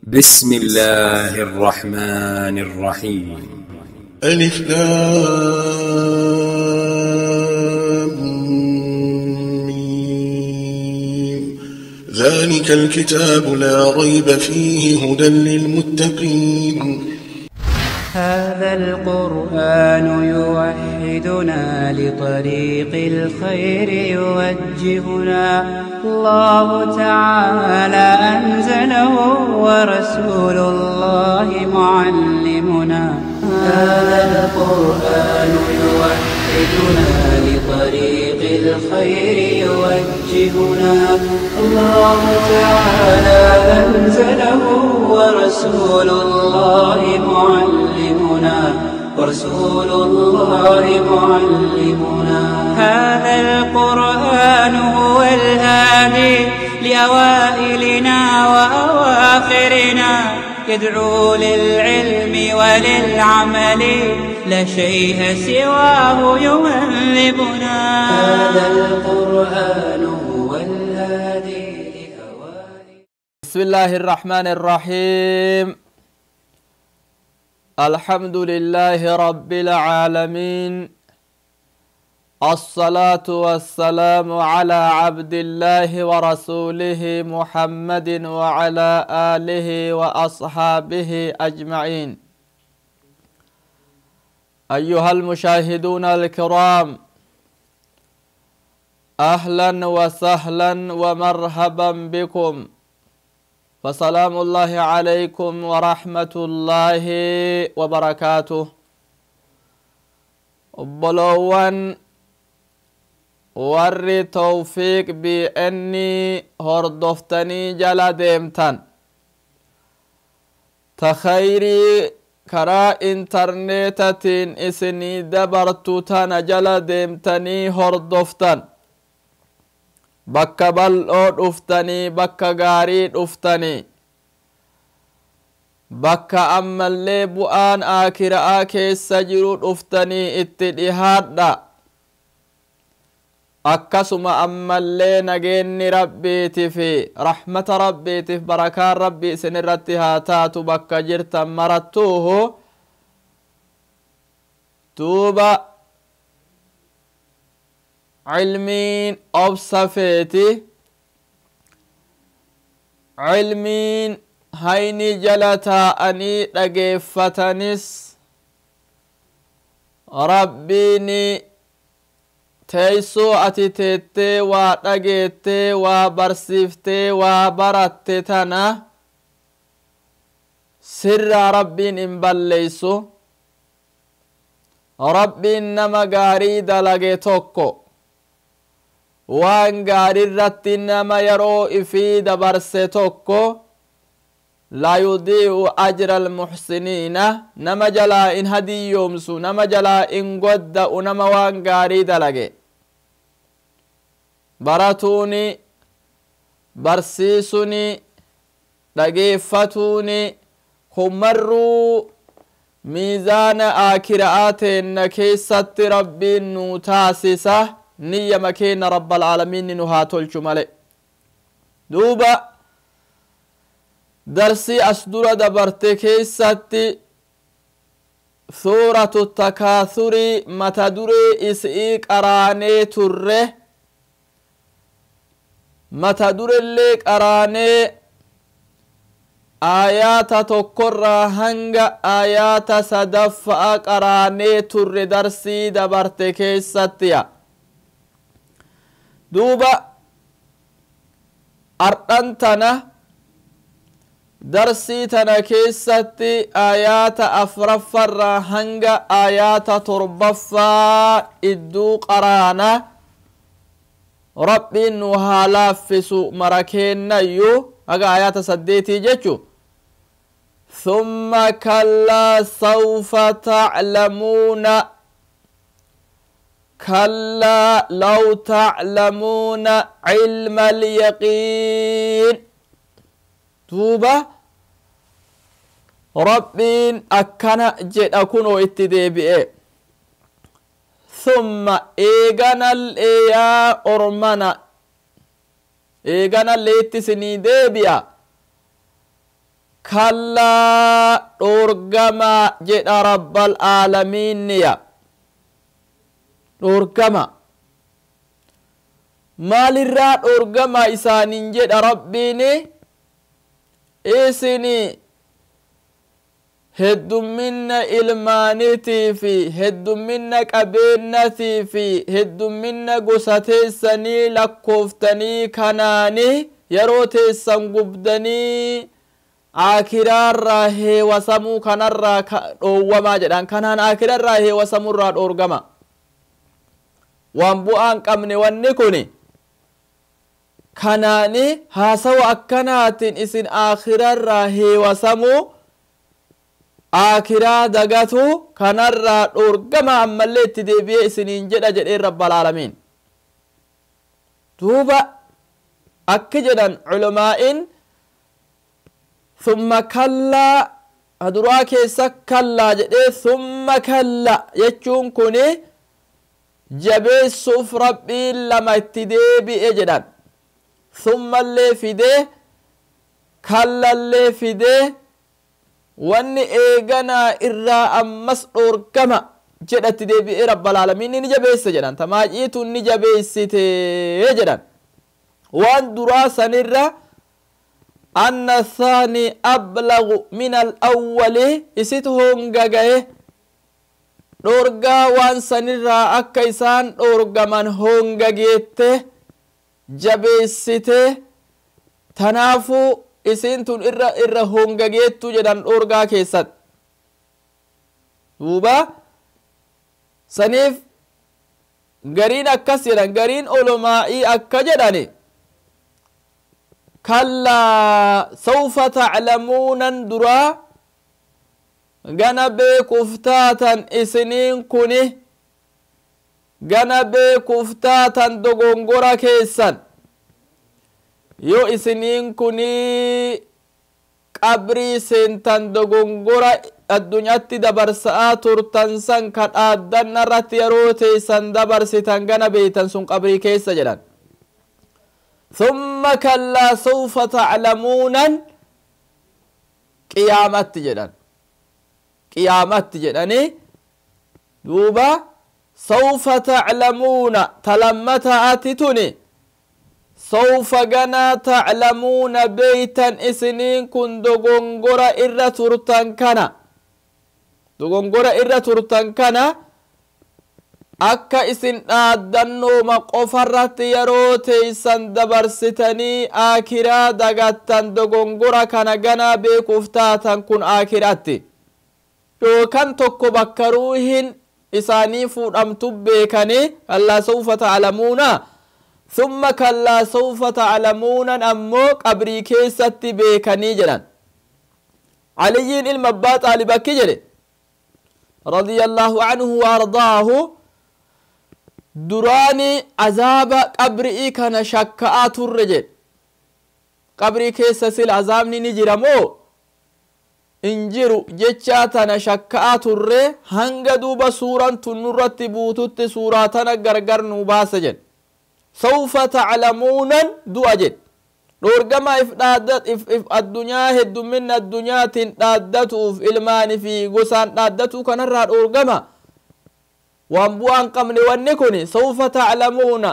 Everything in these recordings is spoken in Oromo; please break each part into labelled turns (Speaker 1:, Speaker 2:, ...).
Speaker 1: بسم الله الرحمن الرحيم.
Speaker 2: ألف لام ميم ذلك الكتاب لا ريب فيه هدى للمتقين.
Speaker 3: هذا القرآن يوحدنا لطريق الخير يوجهنا، الله تعالى أنزله ورسول الله معلمنا. هذا القرآن يوحدنا لطريق الخير يوجهنا، الله تعالى أنزله ورسول الله معلمنا، ورسول الله معلمنا. هذا القرآن هو الهادي لأوائلنا وأواخرنا، يدعو للعلم وللعمل، لا شيء سواه يهذبنا. هذا القرآن هو الهادي لأوائلنا.
Speaker 4: بسم الله الرحمن الرحيم. الحمد لله رب العالمين، الصلاة والسلام على عبد الله ورسوله محمد وعلى آله وأصحابه أجمعين. أيها المشاهدون الكرام، أهلا وسهلا ومرحبا بكم، فسلام الله عليكم ورحمة الله وبركاته. Obboloowwan warri Tawfiiq BN hordoftanii jala deemtan, ta khayrii karaa intarneetatiin isinii dabartu tana jala deemtanii hordoftan, bakka bal'oo dhuftanii, bakka gaarii dhuftanii, bakka ammallee bu'aan aakiraa keessa jiru dhuftanii itti dhihaadha. Akkasuma ammallee nageenni rabbiitiif, rahmata rabbiitiif, barakaan rabbii isinirratti haa taatu bakka jirtan marattuuhu. Duuba cilmiin obsa feeti, cilmiin hayni jala taa'anii dhageeffatanis rabbiini teessoo ati teettee waa dhageettee waa barsiiftee waa baratte tana sirraa rabbiin hin balleeysu. Rabbiin nama gaarii dalage tokko waan gaarirratti nama yeroo ifii dabarse tokko laa yudii'u ajra almuxsiniina, nama jalaa in hadiyyoomsu, nama jalaa in godda'u nama waan gaarii dalage. Baratuuni, barsiisuni, dhageeffatuuni kun marruu miizaana aakiraa teenna keessatti rabbiin nuu taasisa. Niyyama keenna rabbal aalamiinni nu haa tolchu male. Duuba darsii as dura dabarte keessatti suuratu takaathurii mata duree isii qaraanee turre. Mata durellee qaraanee aayaata tokkorraa hanga aayaata sadaffa'a qaraanee turre darsii dabarte keessattiya. Duuba ardhan tana darsii tana keessatti aayaata afraffarraa hanga aayaata torbaffaa idduu qaraana. Rabbiin nu haa laaffisu mara keennayyuu haga aayaata 8 jechu. ثم كلا سوف تعلمون، كلا لو تعلمون علم اليقين. توبة ربين أكنا جد أكونو اتدبئ. ثم إيغانا الإيا أرمنا إيغانا اللي اتسني ديبيا. Kallaa dhoorgamaa jedha rabbal aalamiinniya dhoorgama maalirraa dhoorgamaa isaaniin jedha rabbiini isini heddumminna ilmaanitii fi heddumminna qabeennatii fi heddumminna gosa teessanii lakkooftanii kanaani yeroo teessan gubdanii aakiraarraa heewasamuu kanarraa dhoowwamaa jedhan kanaan aakiraarraa heewasamurraa dhoorgama waan bu'aan qabne wanni kun kanaani haasawa akkanaatiin isin aakhirarraa heewasamuu aakiraa dagatu kanarraa dhoorgama ammallee itti deebi'ee isiniin jedha jedheen rabbal aalamiin duuba akki jedhan culamaa'in thumma kallaa duraa keessa kallaa jedhee thumma kalla jechuun kuni jabeessuuf rabbiin lama itti deebi'e jedhan thummallee fidee kallallee fidee wanni eeganaa irraa ammas dhoorgama jedhatti deebi'ee rabbal aalamiin ni jabeesse jedhan tamaaciitu ni jabeessite jedhan waan duraa sanirra anna thaani ablagu min alawwali isit hongagaye dhoorgaa waan sanirraa akka isaan dhoorgaman hongageette jabeessite tanaafuu isiin tun irra hongageettu jedhan dhoorgaa keessatti duuba saniif gariin akkas jedhan gariin olomaa'ii akka jedhani kallaa sawfa taclamuunan duraa gana beekuuf taatan isiniin kuni gana beekuuf taatan dogongora keessan yoo isiniin kuni qabrii seentan dogongora addunyaatti dabarsa'aa turtan san ka dhaaddanna irratti yeroo teessan dabarsitan gana beeytan sun qabrii keessa jedhan thumma kallaa sawfa taclamuunan qiyaamatti jedhan qiyaamatti jedhanii duuba sawfa taclamuuna talammata ati tuni sawfa ganaa taclamuuna beeytan isiniin kun dogongora irra turtan kana dogongora irra turtan kana akka isin dhaaddannooma qofarratti yeroo teeysan dabarsitanii aakiraa dagattan dogongora kana ganaa beekuuf taatan kun aakiratti yookan tokko bakka ruuhin isaanii fuudhamtu beekanii kallaa sawfa taclamuuna thumma kallaa sawfa taclamuunan ammoo qabrii keessatti beekanii jedhan aliyyiin ilma abbaa xaalib akki jedhe radiyallaahu anhu wa ardaahu duraani azaaba qabri'ii kana shakka'aa turre jedhe qabrii keessa sil azaabni ni jira moo in jiru jechaa tana shakka'aa turre hanga duuba suuraan tun nurratti buututti suuraa tana gargar nuu baase jedhe sawfa taclamuunan du'a jedhe dhoorgama if if addunyaa heddumminna addunyaatiin dhaaddatuuf ilmaani fi gosaan dhaaddatuu kanarraa dhoorgama waan bu'aan qabne wanni kun sawfa taclamuuna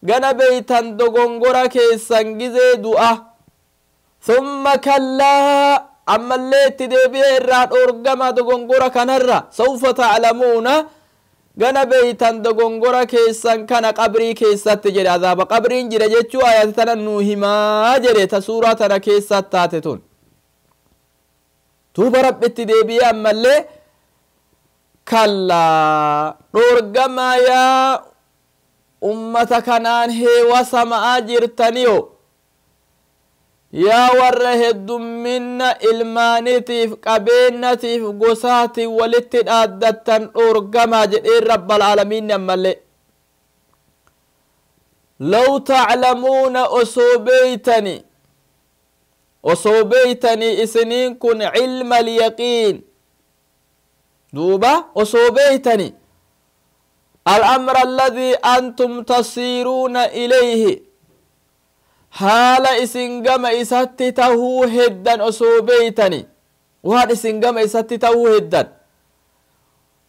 Speaker 4: gana beeytan dogongora keessan gizee du'a thumma kallaa ammallee itti deebi'ee irraa dhoorgama dogongora kanarra sawfa taclamuuna gana beeytan dogongora keessan kana qabrii keessatti jedhe azaaba qabriin jira jechuu ayata tana nuu himaa jedhe ta suuraa tana keessatti taate tun duuba rabbitti deebi'ee ammallee kallaa dhoorgamaa yaa ummata kanaan heewasama'aa jirtaniyo yaa warra heddumminna ilmaanitiif qabeennatiif gosaatiin walitti dhaaddattan dhoorgamaa jedheen rabbal aalamiinni ammallee law taclamuuna osoo beeytani isiniin kun cilma alyaqiin duuba osoo beeytani الأمر الذي أنتم تصيرون إليه Haala isin gama isatti tahuu heddan osoo beeytani, waan isin gama isatti tahuu heddan,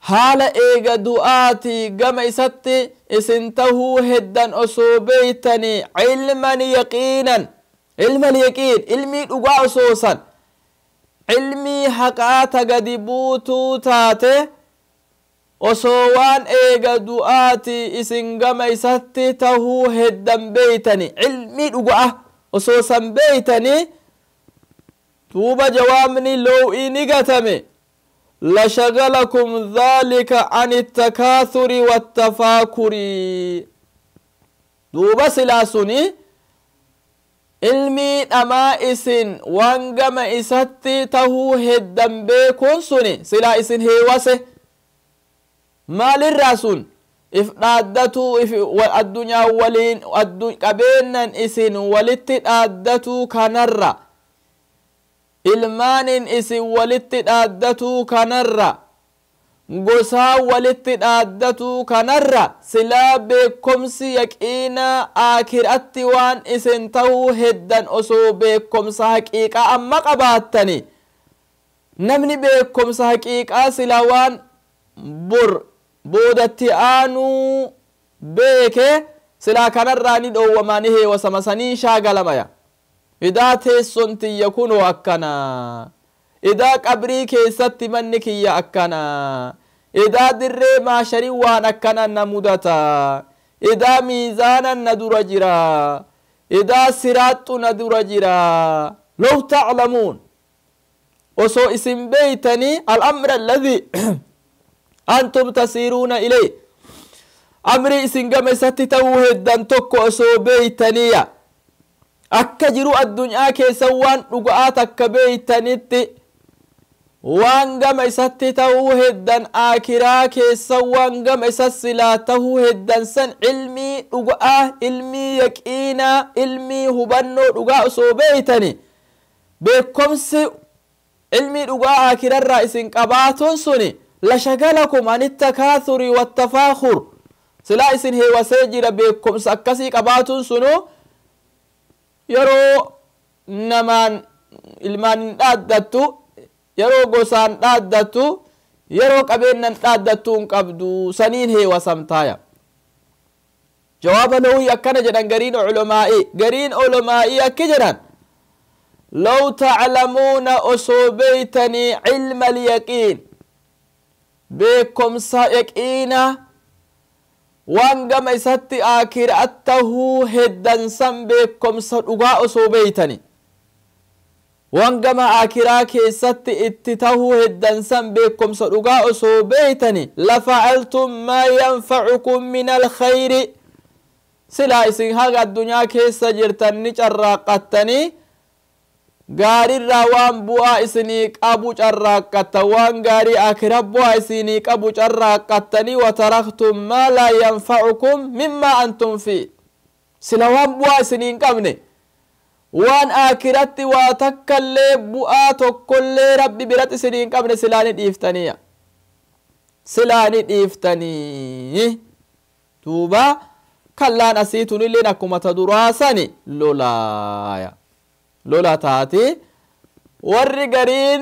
Speaker 4: haala eega du'aatii gama isatti isin tahuu heddan osoo beeytani, cilman yaqiinan, ilma yaqiin, ilmii dhugaa osoo san, cilmii haqaa ta gadi buutuu taate osoo waan eega du'aatii isin gama isatti tahuu heddan beeytani, cilmii dhugaa osoo san beeytani, duuba jawaabni low'ii ni gatame. لشغلكم ذلك عن التكاثر والتفاكر. دوبا سلاسوني ilmii dhamaa isin waan gama isatti tahuu heddan beekuun suni silaa isin heewase. Maalirraa sun? If dhaaddatuu, if addunyaa waliin qabeennan isin walitti dhaaddatuu kanarra, ilmaanin isin walitti dhaaddatuu kanarra, gosaa walitti dhaaddatuu kanarra, silaa beekomsi yaqiinaa aakiratti waan isin tahuu heddan osoo beekomsa haqiiqaa amma qabaattani, namni beekomsa haqiiqaa sila waan bor boodatti aanuu beeke silaa kanarraa ni dhoowwamaa, ni heewasama, saniin shaagalamaya. Idaa teesson tiyya kunoo akkana, idaa qabrii keessatti manni kiyya akkana, idaa dirree maasharii waan akkana na mudata, idaa miizaanan na dura jira, idaa siraaxu na dura jira. Low taclamuun, osoo isin beeytanii, al'amra alladhi antum tasiiruuna ilay, amrii isin gama isatti ta'uu heddan tokko osoo beeytaniya, akka jiru addunyaa keessa waan dhuga'aa takka beeytanitti, waan gama isatti ta'uu heddan aakiraa keessa waan gama isa silaa tahuu heddan san, cilmii dhuga'aa, ilmii yaqiinaa, ilmii hubannoo dhugaa osoo beeytani, beekomsi ilmii dhugaa aakirarraa isin qabaatuun suni lashagalakum an ittakaathuri wattafaakhur, silaa isin heewasee jira. Beekomsa akkasii qabaatuun sunu yeroo namaan ilmaan hin dhaaddattu, yeroo gosaan dhaaddattu, yeroo qabeennan dhaaddattu hin qabdu, saniin heewasamtaaya. Jawaaba lowii akkana jedhan gariin culamaa'ii. Gariin ulamaa'ii akki jedhan: law taclamuuna, osoo beeytanii, cilma alyaqiin, beekomsa yaqiina, waan gama isatti aakirat tahuu heddan san beekomsa dhugaa osoo beeytani, waan gama aakiraa keessatti itti tahuu heddan san beekomsa dhugaa osoo beeytani, lafacaltum maa yanfacukum min alkhayri, silaa isin haga addunyaa keessa jirtan ni carraaqqattanii gaarirraa waan bu'aa isinii qabu carraaqqatta, waan gaarii akira bu'aa isinii qabu carraaqqattanii, wataraktum maa laa yanfacukum mimmaa antum fi, sila waan bu'aa isinii hin qabne, waan akiratti waa takkallee bu'aa tokkollee Rabbi biratti isinii hin qabne silaa ni dhiiftaniya, silaa ni dhiiftanii. Duuba kallaan asii tunilleen akkuma ta duraa sani lolaaya lola taati. Warri gariin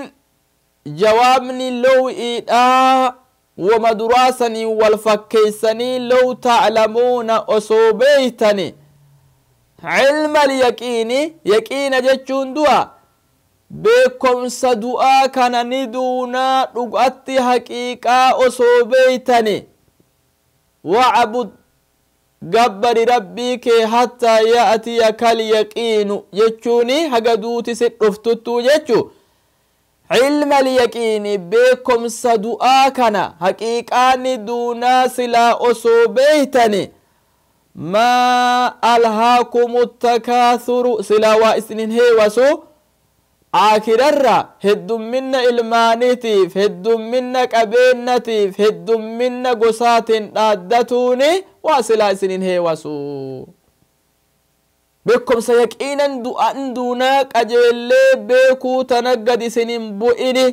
Speaker 4: jawaabni low'iidha wama duraa sanii wal fakkeeysanii: low taclamuuna, osoo beeytani, cilma alyaqiini, yaqiina jechuun du'a, beekomsa du'aa kana ni duunaa dhugatti haqiiqaa osoo beeytani, wacbud, gabbari Rabbii kee, hattaa ya'tiyaka alyaqiinu jechuuni haga duuti si dhuftuttuu jechu. Cilma alyaqiini, beekomsa du'aa kana haqiiqaani duunaa silaa osoo beeytani, maa alhaakum takathuru, silaa waa isinin heewasu aakirarra heddumminna ilmaaniitiif, heddumminna qabeennatiif, heddumminna gosaatiin dhaaddatuuni waa silaa isinin heewasu. Beekumsa yaqiinan du'an duunaa qajeellee beekuu tana gad isinin bu'ini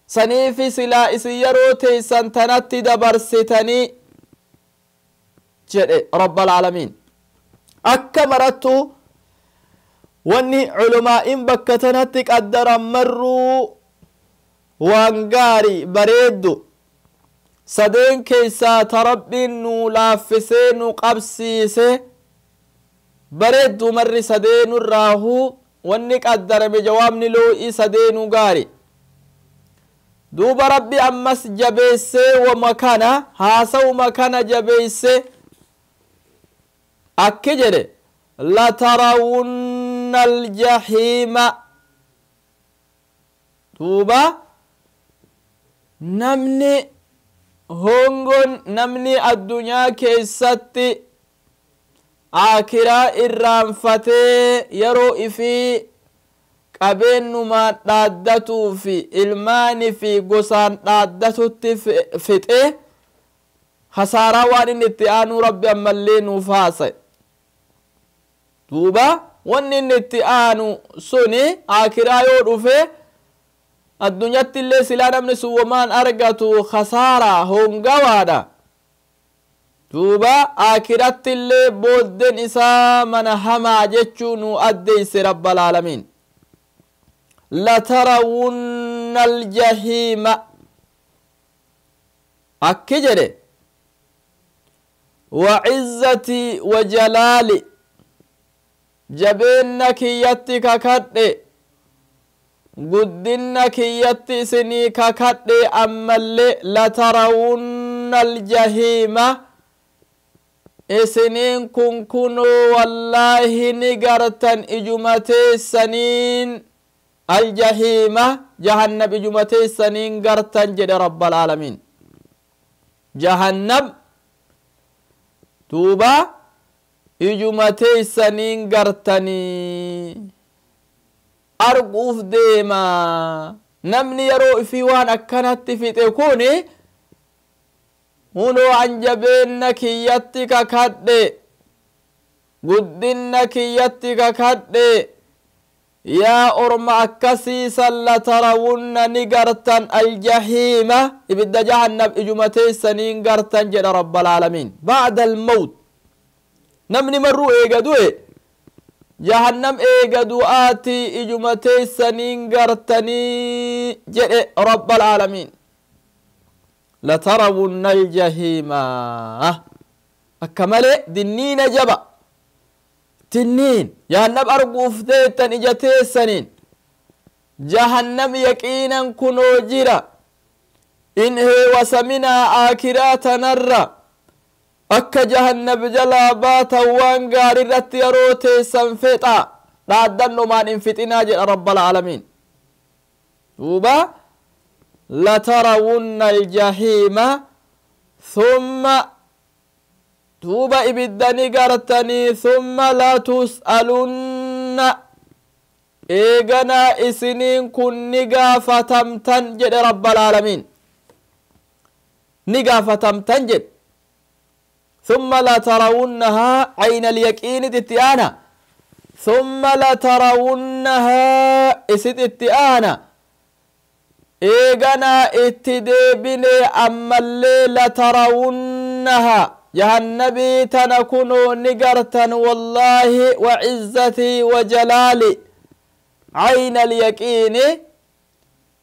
Speaker 4: saniifi silaa isin yeroo teeysan tanatti dabarsitanii jedhe. Rabbal aalamiin akka marattu. Wanni culumaa'iin bakka tanatti qaddaran marruu waan gaari bareeddu. Sadeen keessaa ta Rabbiin nu laaffisee nu qabsiise bareeddu marri sadeenurraahuu wanni qaddarame jawaabni loo'ii sadeenu gaari. Duuba Rabbi ammas jabeessee wama kana haasawuma kana jabeesse akki jedhe latarawunna aljahiima. Duuba namni hongon namni addunyaa keessatti aakiraa irraanfatee yeroo ifii qabeennumaan dhaaddatuu fi ilmaanii fi gosaan dhaaddatutti fixe hasaaraa waan inni itti aanuu Rabbi ammallee nuuf haasa'e. Duuba wanni inni itti aanu suni aakiraa yoo dhufe addunyatti illee silaa namni sun wamaan argatu hasaaraa hongawaadha. Duuba aakiratti illee booddeen isaa mana hamaa jechuu nu addeeyse Rabbal aalamiin. Latarawunna aljahiima akki jedhe wacizzati wajalaali jabeenna kiyyatti kakadhe guddinna kiyyatti isinii kakadhe ammallee latarawunna aljahiima isiniin kun kunoo wallaahi ni gartan ijuma teessaniin aljahiima jahannab ijuma teessaniin gartan jedhe Rabbal aalamiin. Jahannab duuba ijuma teessaniin gartanii arguuf deema. Namni yeroo ifii waan akkanatti fixe kuni hunoo an jabeenna kiyyatti kakadhe guddinna kiyyatti kakadhe yaa orma akkasiisan latarawunna ni gartan aljahiima ibidda jahannab ijuma teessaniin gartan jedha Rabbal aalamiin. Bacda almawt namni marruu eega du'e jahannam eega du'aatii ijuma teessaniin gartanii jedhe Rabbal aalamiin. Latarawunna aljahiima akka malee dinniina jaba tinniin jahannam arguuf teettan ija teessaniin jahannam yaqiinan kunoo jira in heewasaminaa aakiraa tanarra akka jahannab jalaa baatan waan gaarirratti yeroo teessan fexa dhaaddannomaan hin fixinaa jedha Rabbal aalamiin. Duuba latarawunna aljahiima thumma duuba ibidda ni gartanii thumma latus'alunna eeganaa isiniin kun ni gaafatamtan jedhe Rabbal aalamiin. Ni gaafatamtan jedhe. Thumma latarawunnahaa ayna alyaqiinit itti aana. Thumma latarawunnahaa isit itti aana. Eeganaa itti deebine ammallee latarawunnahaa jahannabii tana kunoo ni gartan wallaahi wacizzatii wajalaali ayna alyaqiini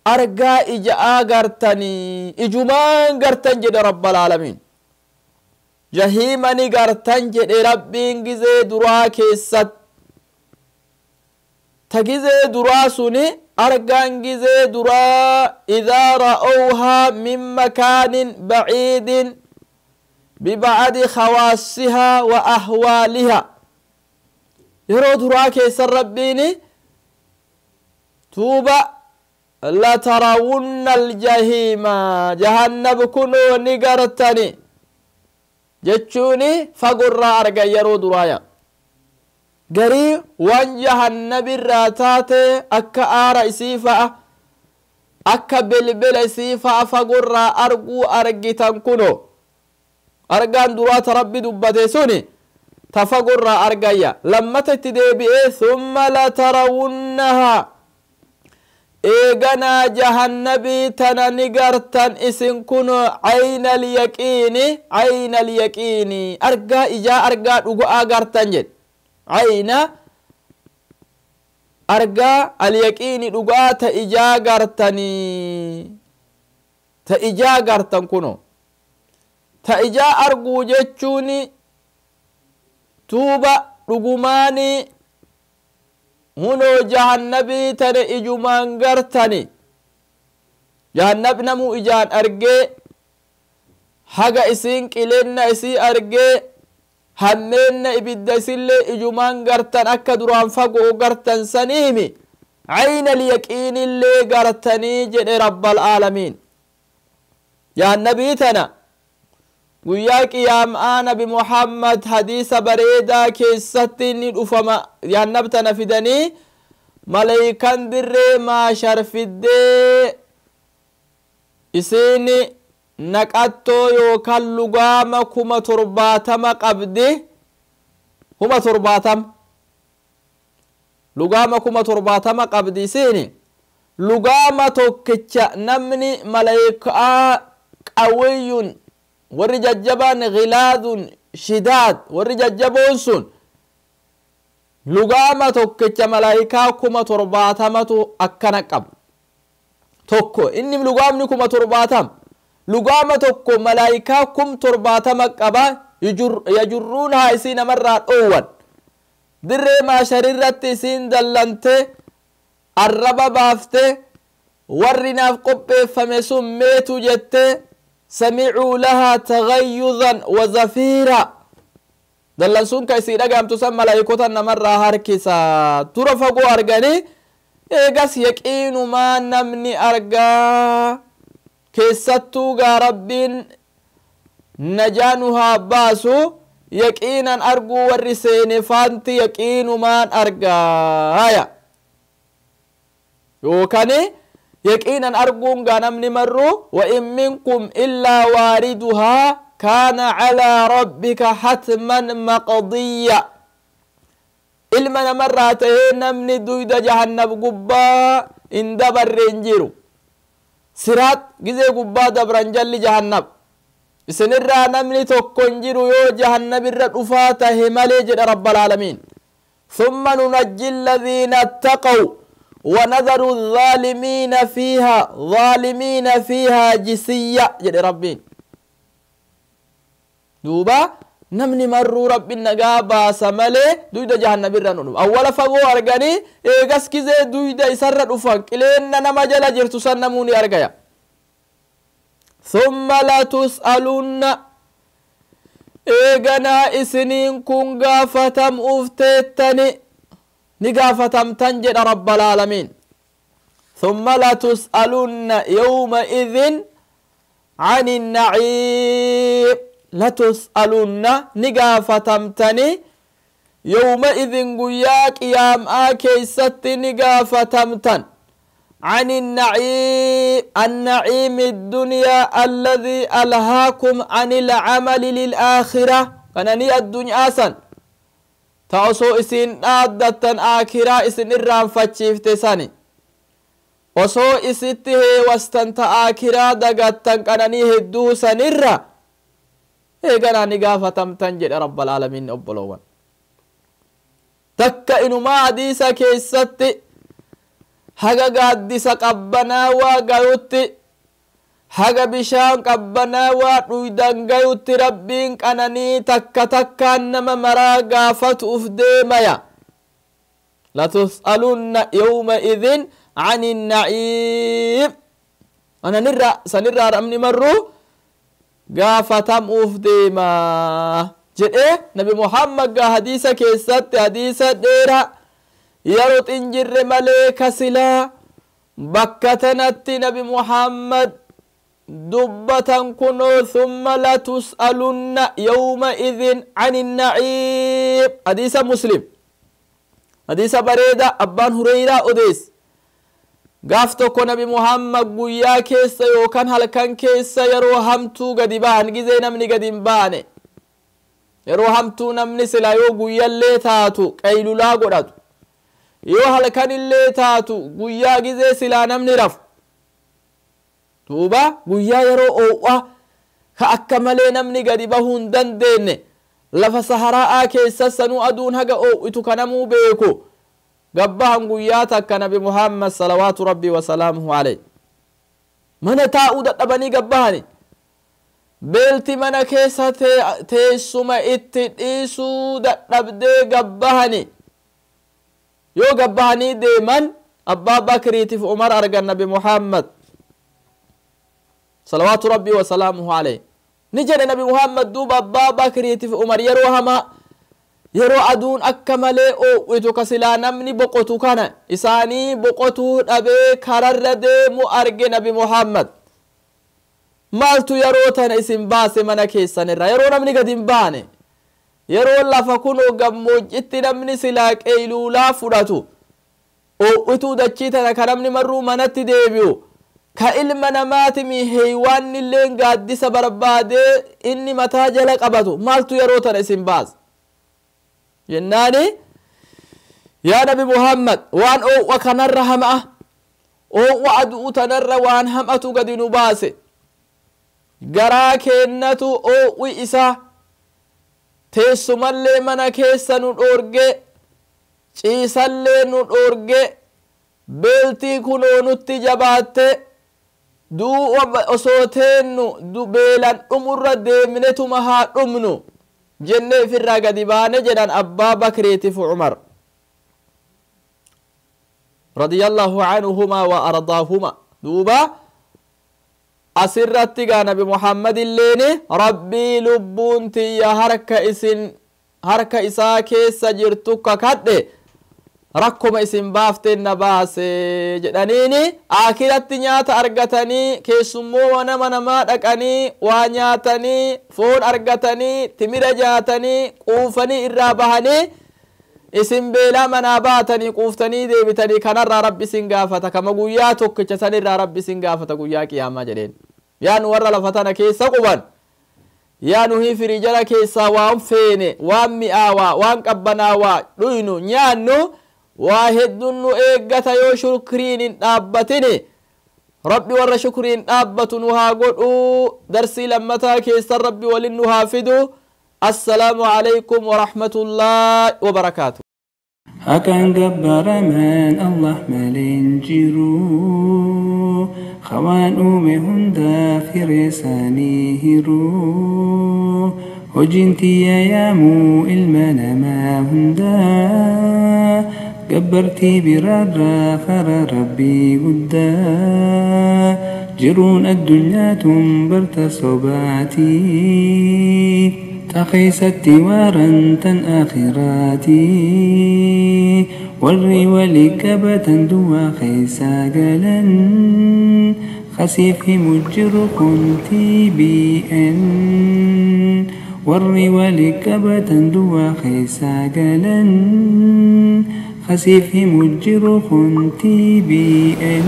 Speaker 4: argaa ija'aa gartanii ijumaan gartan jedhe Rabbal aalamiin. Jahiima ni gartan jedhe Rabbiin gizee duraa keessatti. Ta gizee duraa suni argaan gizee duraa idaa ra'awhaa min makaanin baciidin bibacdi khawaasihaa wa ahwaalihaa. Yeroo duraa keessan Rabbiin tuuba latarawunna aljahiima jahannab kunoo ni gartani jechuuni fagorraa argan yeroo duraaya. Garii waan jahannabirraa taate akka aara isii fa'a akka belbela isii fa'a fagorraa arguu argitan kunoo argaan duraa ta Rabbi dubbate suni ta fagorraa argayya. Lammata itti deebi'ee thumma latarawunnahaa eeganaa jahannabii tana ni gartan isin kun ayna alyaqiini ayna alyaqiini argaa ijaa argaa dhuga'aa gartan jedhe. Ayna Argaa alyaqiini dhugaa ta ijaa gartanii, ta ijaa gartan kuno ta ijaa arguu jechuun tuuba dhugumaani hunoo jahannabii tane ijumaan gartani. Jahannab namuu ijaan argee, haga isiin qileenna isii argee, hammeenna ibidda isillee ijumaan gartan, akka duraan fagoo gartan saniimi ayna alyaqiinillee gartanii jedhe rabbal aalamiin. Jahannabii tana guyyaa qiyaamaa Nabi Muhammad hadiisa bareedaa keessatti ni dhufama. Jahannab tana fidanii maleykan dirree maashar fiddee isiin naqattoo yookaan lugaama 70,000 qabdi. 70,000, lugaama 70,000 qabdi. Isiin lugaama tokkicha namni maleykaa qawiyyun, warri jajjabaan, gilaadun shidaad, warri jajjaboon sun lugaama tokkicha malaayikaa 70,000tu akkana qaba. Tokko inni lugaamni 70,000, lugaama tokko malaayikaa 70,000 qaba. Yajurruunhaa, isii namarraa dhoowwan. Dirree maasharirratti isiin dallante arraba baafte, warri naaf qopheeffame sun meetu jette. Samicuu lahaa tagayyuzan wa zafiira. Dallansuun ka isii dhagaamtu san malaayikota namarraa harkisa. Dura fagoo arganii, eegas yaqiinumaa namni argaa. Keessattuu gaa Rabbiin najaa nu haa baasu. Yaqiinan arguu warri seene faanti yaqiinumaan argaaya, yookani yaqiinan arguun gaa namni marru. Wa in minkum illaa waariduhaa kaana calaa rabbika hatman maqdiyya. Ilma namarraa tahee namni duyda jahannab gubbaa hin dabarre hin jiru. Siraat gizee gubbaa dabran jalli jahannab. Isinirraa namni tokko hin jiru yoo jahannabirra dhufaa tahe malee jedha rabbal aalamiin. ثم ننجي الذين اتقوا ونذر الظالمين فيها ظالمين فيها جسيا jedhe Rabbiin. Duuba namni marruu Rabbiin nagaa baasa malee duyda jahannabirra nu dhufa. Awwala fagoo arganii, eegas gizee duyda isarra dhufan qileenna nama jala jirtu san namuu ni argaya. ثم لتسألن, eeganaa isiniin kun gaafatam'uuf teettani, ni gaafatamtan jedha rabbal aalamiin. ثم لتسألن يومئذ عن النعيم. لتسألن, ni gaafatamtani, يومئذ, guyyaa qiyaamaa keeysatti ni gaafatamtan, عن النعيم، النعيم الدنيا الذي ألهاكم عن العمل للآخرة. Qananii addunyaa san ta osoo isin dhaaddattan aakiraa isin irraanfachiifte sani, osoo isitti heewastan ta aakiraa dagattan, qananii hedduu sanirra eeganaa ni gaafatamtan jedhe rabbal aalamiin. Obboloowwan, takka inumaa hadiisa keessatti haga gaaddisa qabbanaawaa gayutti, haga bishaan qabbanaawaa dhuydan gayutti Rabbiin qananii takka takkaan nama maraa gaafatu uf deemaya. لتسألن يومئذ عن النعيم. Ananirra sanirraa namni marruu gaafatamuuf deema jedhe Nabi Muhammad. Gaa hadiisa keessatti, hadiisa dheeraa yeroo xinjirre malee kasilaa bakka tanatti Nabi Muhammad dubbatan kunoo. ثم لتسألن يومئذ عن النعيم, hadiisa Muslim, hadiisa bareeda Abbaan Hureyraa odees. Gaaf tokko Nabi Muhammad guyyaa keessa yookaan halkan keessa yeroo hamtuu gadi bahan, gizee namni gadi hin baane, yeroo hamtuu namni sila yoo guyyallee taatu qaylulaa godhatu, yoo halkanillee taatu guyyaa gizee silaa namni rafu, duuba guyyaa yeroo oowwa ka akka malee namni gadi bahuu hin dandeenye, lafa saharaa'aa keessa sanuu aduun haga oowwitu kanamuu beeku. Gabbahan guyyaa takka Nabi Muhammad salawaatu rabbii wasalaamuhu alayhi mana taa'uu dadhabanii gabbahani. Beelti mana keessa teessuma itti dhiisuu dadhabdee gabbahani. Yoo gabbahanii deeman Abbaa Bakriitiif Umar argan Nabi Muhammad salawaatu rabbii wasalaamuhu alayhi. Ni jedhe Nabi Muhammad duuba Abbaa Bakriitiif Umar yeroo hamaa yeroo aduun akka malee oowwitu ka silaa namni boqotu kana isaanii boqotuu dhabee kararra deemu arge Nabi Muhammad. Maaltu yeroo tana isin baase mana keessanirra yeroo namni gad hin baane yeroo lafa kunoo gammoojjitti namni silaa qeeyluulaa fudhatu oowwituu dachii tana ka namni marruu manatti deebi'u ka ilma namaatimi heeywaanni illeen gaaddisa barbaadee inni mataa jala qabatu maaltu yeroo tana isin baase jennaani yaa Nabi Muhammad waan oowwa kanarra hama'a oowwa aduu tanarra waan hamatu gadi nu baase garaa keennatu oowwi isaa teessumallee mana keessa nu dhoorge ciisallee nu dhoorge beeltii kunoo nutti jabaatte duu'a osoo teennu beelan dhumurra deemnetuma haa dhumnu jennee ifirraa gadi baane jedhan Abbaa Bakriitiif Umar radiyallahu anhumaa wa ardaahuma. Duuba asirratti gaa Nabi Muhammad illeeni rabbii lubbuun tiyya harka isaa keessa jirtu kakadhe rakkoma isin baafteen na baase jedhaniini akiratti nyaata argatanii keessummoo nama namaa dhaqanii waa nyaatanii foon argatanii timira nyaatanii quufanii irraa bahanii isin beelaa manaa baatanii quuftanii deebitanii kanarraa rabbi isin gaafata kama guyyaa tokkicha sanirraa rabbi isin gaafata guyyaa qiyaamaa jedheen. Yaa nu warra lafa tana keessa quban yaa nuhi firijala keessaa waan feene waan mi'aawaa waan qabbanaawaa dhuynu nyaannu waa hedduun nu eeggata yoo shukriin hin dhaabbatini rabbi warra shukriin dhaabbatu nu haa godhuu. Darsii lammataa keessan rabbi walin nu haa fidu. Assalaamu alaykum warahmatullaahi wabarakaatu.
Speaker 3: Haqaan gabbaramaan Allah malee hin jiru Khawaan uume hundaa firee isaanii hiruu Hojiin tiyya yaamuu ilma namaa hundaa Gabbartii biraarraa fara rabbii guddaa Jiruun addunyaatun barta sobaatii تخيستي وارنتن آخراتي والري ولكبة دوا خيسا قلن خسيف مجر كنتي بي ان والري ولكبة دوا خيسا قلن خسيف مجر كنتي بي ان.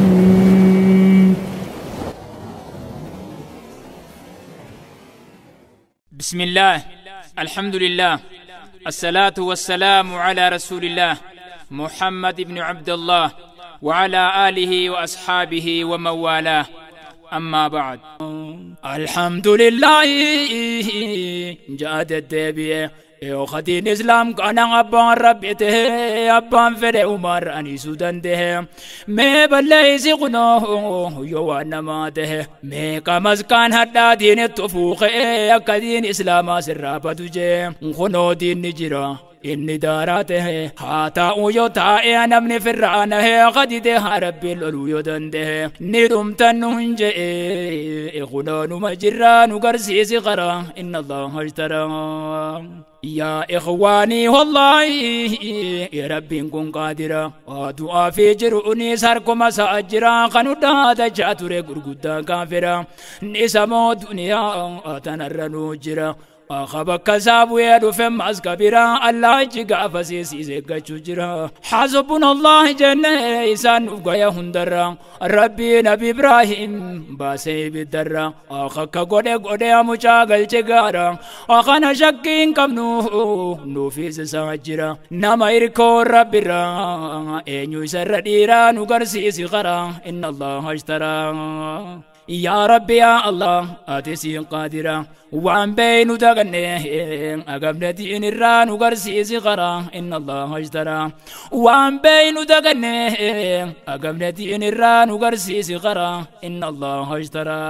Speaker 5: بسم الله الحمد لله الصلاة والسلام على رسول الله محمد بن عبد الله وعلى آله وأصحابه ومن والاه أما بعد. الحمد لله جاءت الدبي خدين إسلام كان أبان ربته أبان فر عمر أني سودان ده ما بلاي سقناه يوانا ما ده ما كمز كان هدا دين التفوق كدين إسلام سر بدوجه خنو دين نجرا إني داراته حتى ويوتا أنا من فرعانه قد ربي الألو يدنده ندم تنهنجي غلان مجران قرسيس غرا إن الله اشترى يا إخواني والله يا ربي كن قادرا ودعاء في جرؤني ساركم سأجرا قنودا دجاتوري قرقودا كافرا نسمو دنيا أتنرنو جرا أخبك سابويا دفم أسكبيرا الله جيغا فسيسي زيغا چجرا حسبنا الله جنة إسان أفقايا هندرا ربي نبي إبراهيم باسي بالدرا أخك قد قد مشاغل چگارا أخنا شكين كم نو نوفيس ساجرا نما إركو ربي را إنيو سرديرا نقرسي سغرا إن الله اشترى. يا ربي يا الله أتسي قادرة وعن بين دغني أقبل دين الران وقرسي غرا إن الله اشترى وعن بين دغني أقبل دين الران وقرسي غرا إن الله اشترى.